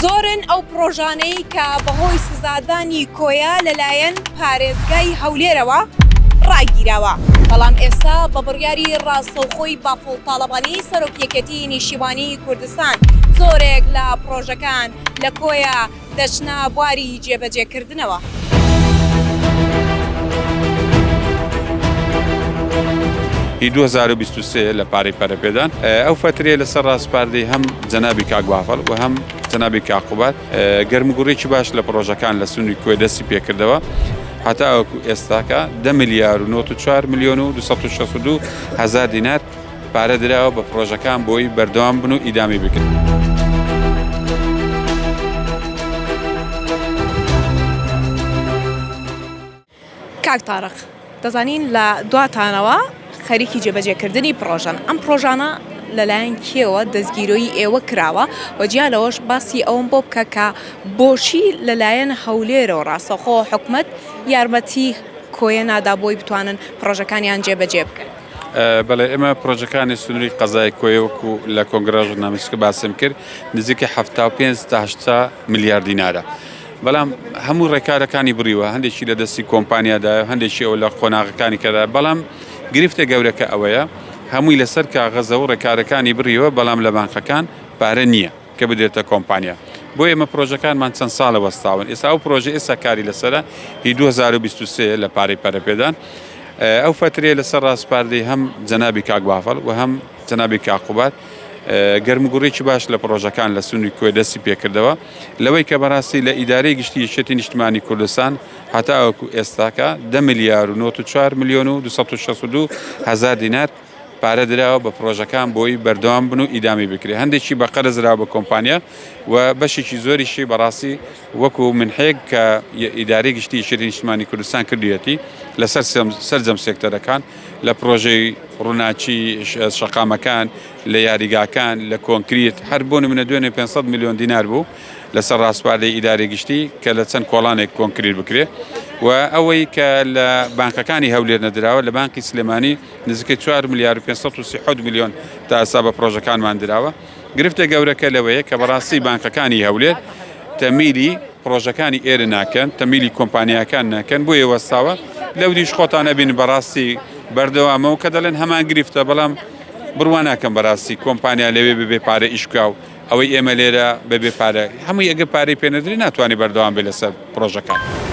زۆرن ئەو پڕۆژانەی کە بەهۆی سزادانی کۆیە لەلایەن پارێزگای هەولێرەوە ڕاگیراوە، بەڵام ئێستا بە بڕیاری ڕاستەوخۆی بافڵ تاڵەبانی سەرۆک یەکێتی نیشتیمانی کوردستان زۆرێک لە پڕۆژەکان لە کۆیە دەچنە بواری جێبەجێکردنەوە. ی 2023 لە پارەی پەرەپێدان ئەو فەترەیە لەسەر ڕاسپاردەی هەم جەنابی کاک بافڵ و هەم جەنابی کاک قوباد گەرموگوڕێکی باش لە پڕۆژەکان لە سنووری کۆیە دەستی پێکردەوە هەتاوەکو ئێستاکە 10 ملیار و 94 ملیۆن و 262 هەزار دینار پارە دراوە بە پڕۆژەکان بۆی بەردەوام بن و ئیدامی بکرێت. کاک تارق دەزانین لە دواتانەوە خەریکی جێبەجێکردنی پڕۆژەن ئەم پڕۆژانە لەلایەن کێوە دەستگیرۆیی ئێوە کراوە و جیا لەوەش باسی ئەوەم بۆ بکە کە بۆچی لەلایەن هەولێرەوە ڕاستەوخۆ حکومەت یارمەتی کۆیە نادا بۆی بتوانن پڕۆژەکانیان جێبەجێ بکەن؟ بەڵێ ئێمە پرۆژەکانی سنووری قەزای کۆیە وەکو لە کۆنگرە ڕۆژنامەنووسەکە باسم کرد نزیکە 75 تا 80 ملیار دینارە بەڵام هەموو ڕێکارەکانی بڕیوە هەندێکی لە دەستی کۆمپانیادایە هەندێکی ئەو لە قۆناغەکانی کەدا بەڵام گرفتە گەورەکە ئەوەیە هەمووی لەسەر کاغەزە و ڕێکارەکانی بڕیوە بەڵام لە بانقەکان پارە نییە. کە بدرێتە کۆمپانیا بۆیە ئێمە پرۆژەکانمان چەند ساڵە وەستاون ئێستا ئەو پرۆژە ئێستا کاری لەسەرە هی 2023 لە پارەی پەرەپێدان ئەو فەترەیە لەسەر ڕاسپاردەی هەم جەنابی کاک بافڵ و هەم جەنابی کاک قوباد گەرموگوڕێکی باش لە پرۆژەکان لە سنووری کۆیە دەستی پێکردەوە لەوەی کە بەڕاستی لە ئیدارەی گشتی یەکێتی نیشتمانی کوردستان هەتاوەکو ئێستاکە 10 ملیار و 94 ملیۆن و 262 هەزار دینار پارە دراوە بە پڕۆژەکان بۆی بەردەوام بن و ئیدامی بکرێت هەندێکی بە قەرز دراوە بە کۆمپانیا و بەشێکی زۆریشی بەڕاستی وەکو منحێک کە ئیدارەی گشتی یەکێتی نیشتمانی کوردستان کردویەتی لەسەر سەرجەم سێکتەرەکان لە پڕۆژەی ڕووناکی شەقامەکان لە یاریگاکان لە کۆنکریت هەر بۆ نمونە دوێنێ 500 میلیۆن دینار بوو لەسەر ڕاسپاردەی ئیدارەی گشتی کە لە چەند کۆڵانێک کۆنکریت بکرێت و ئەوەی کە لە بانکەکانی هەولێر نەدراوە لە بانکی سلێمانی نزیکەی 4 ملیار و 537 میلیۆن تا ئێستا بە پرۆژەکانمان دراوە. گرفتە گەورەکە لەوەیە کە بەڕاستی بانکەکانی هەولێر تەمیلی پرۆژەکانی ئێرە ناکەن، تەمیلی کۆمپانیاکان ناکەن، بۆیە وەستاوە. لەودیش خۆتان ئەبین بەڕاستی بەردەوامە و کە دەڵێن هەمان گرفتە، بەڵام بڕوا ناکەم بەڕاستی کۆمپانیا لەوێ ببێ پارە ئیش بکا و ئەوەی ئێمە لێرە بەبێ پارە هەمووی ئەگەر پارەی پێ نەدرێ ناتوانێ بەردەوام بێ لەسەر پرۆژەکان.